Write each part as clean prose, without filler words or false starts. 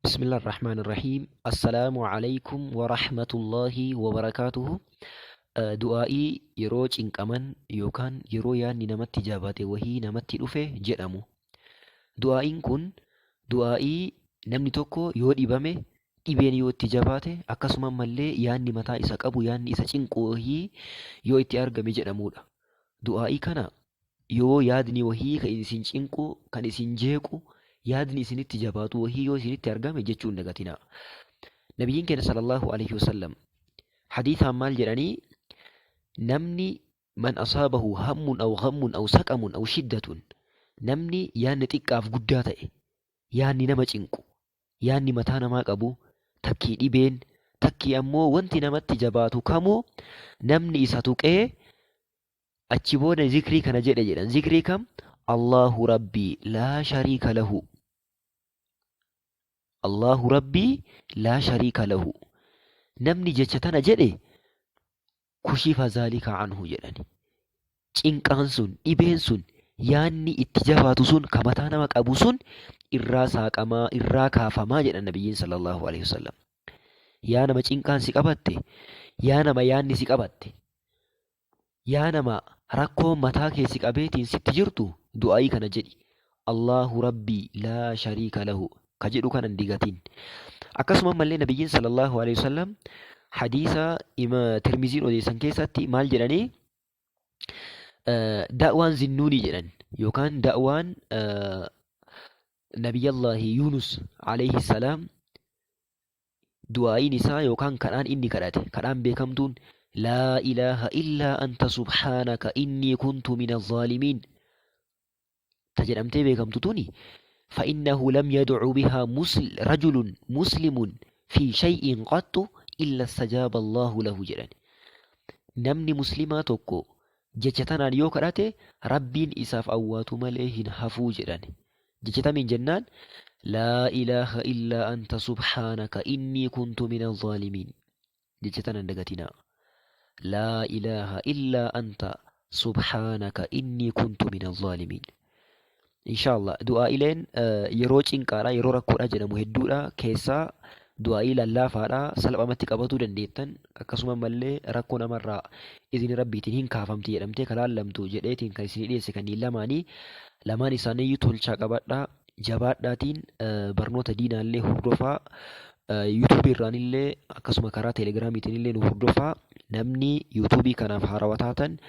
Bismillah ar-Rahmaan ar-Rahiim. Assalaamu alaykum wa rahmatullahi wa barakaatuhu. Du'aa'ii yeroo cinqaman yookaan yeroo yaadni namatti jabaate wahii namatti dhufe jedhamu. Du'aa'iin kun du'aa'ii namni tokko yoo dhibame, dhibeen yoo itti jabaate, akkasuma ammallee yaadni mataa isa qabu, yaadni isa cinqu wahii yoo itti argame jedhamudha. Du'aa'ii kana yoo yaadni wahii kan isin cinqu, kan isin jeequ, yaadni isinitti jabaatu wahii yoo isinitti argame jechuu hin dagatinaa. Nabiyyiin keenya sallallahu alaihi wasallam hadiisaan maal jedhanii? Namni man asaabahu hammun aw ghammun aw saqamun aw shiddatun, namni yaadni xiqqaaf guddaa ta'e, yaadni nama cinqu, yaadni mataa namaa qabu, takkii dhibeen, takkii ammoo wanti namatti jabaatu kamuu namni isa tuqee achi booda zikrii kana jedhe jedhan. Zikrii kam? Allahu Rabbii laa shariika lahu. Allahu Rabbii laa shariika lahu. Namni jecha tana jedhe, kushifa zaalika anhu jedhani. Cinqaan sun, dhibeen sun, yaanni itti jabaatu sun, ka mataa nama qabu sun irraa saaqamaa, irraa kaafamaa jedhan nabiyyiin sallallahu alaihi wasallam. Yaa nama cinqaan si qabatte, yaa nama yaanni si qabatte, yaa nama rakkoon mataa kee si qabeetiin sitti jirtu, du'aa'ii kana jedhi. Allahu Rabbii laa shariika lahu ka jedhu kana hin digatin. Akkasuma ammallee nabiyyiin sallallahu alaihi wasallam hadiisa ima Tirmiziin odeessan keessatti maal jedhanii? Da'waan Zinnuunii jedhan yookaan da'waan Nabiyyallaahi Yuunus alayhi salaam, du'aa'iin isaa yookaan kadhaan inni kadhate, kadhaan beekamtuun laa ilaaha illaa anta subhaanaka innii kuntu mina zaalimiin ta jedhamtee beekamtu tuni, fa'innahu lam yad'u bihaa rajulun muslimun fi shay'in qattu illa istajaaba Allahu lahu jedhan. Namni muslimaa tokko jecha tanaan yoo kadhate Rabbiin isaaf awwaatu malee hin hafuu jedhan. Jecha tamiin jennaan, laa ilaaha illaa anta subhaanaka innii kuntu mina zaalimiin. Jecha tana hin dagatinaa. Laa ilaaha illaa anta subhaanaka innii kuntu mina zaalimiin. Inshaallah du'aa'ileen yeroo cinqaadha, yeroo rakkoodha jedhamu hedduudha. Keessaa du'aa'ii lallaafaadha, salphamatti qabatuu dandeettan, akkasuma ammallee rakkoo namarraa izni Rabbiitiin hin kaafamti jedhamtee ka laallamtu jedheetiin kan isinii dhiyeesse kanneen lamaanii. Lamaan isaaniiyyuu tolchaa qabadhaa, jabaadhaatiin barnoota diinaallee hordofaa, yuutuubii irraanillee akkasuma karaa teelegiraamiitiin illee nu hordofaa. Namni yuutuubii kanaaf haarawaa taatan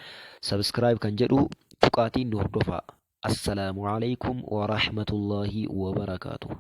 subscribe kan jedhu tuqaatiin nu hordofaa. Assalaamu alaikum wa rahmatullahi wa barakaatuh.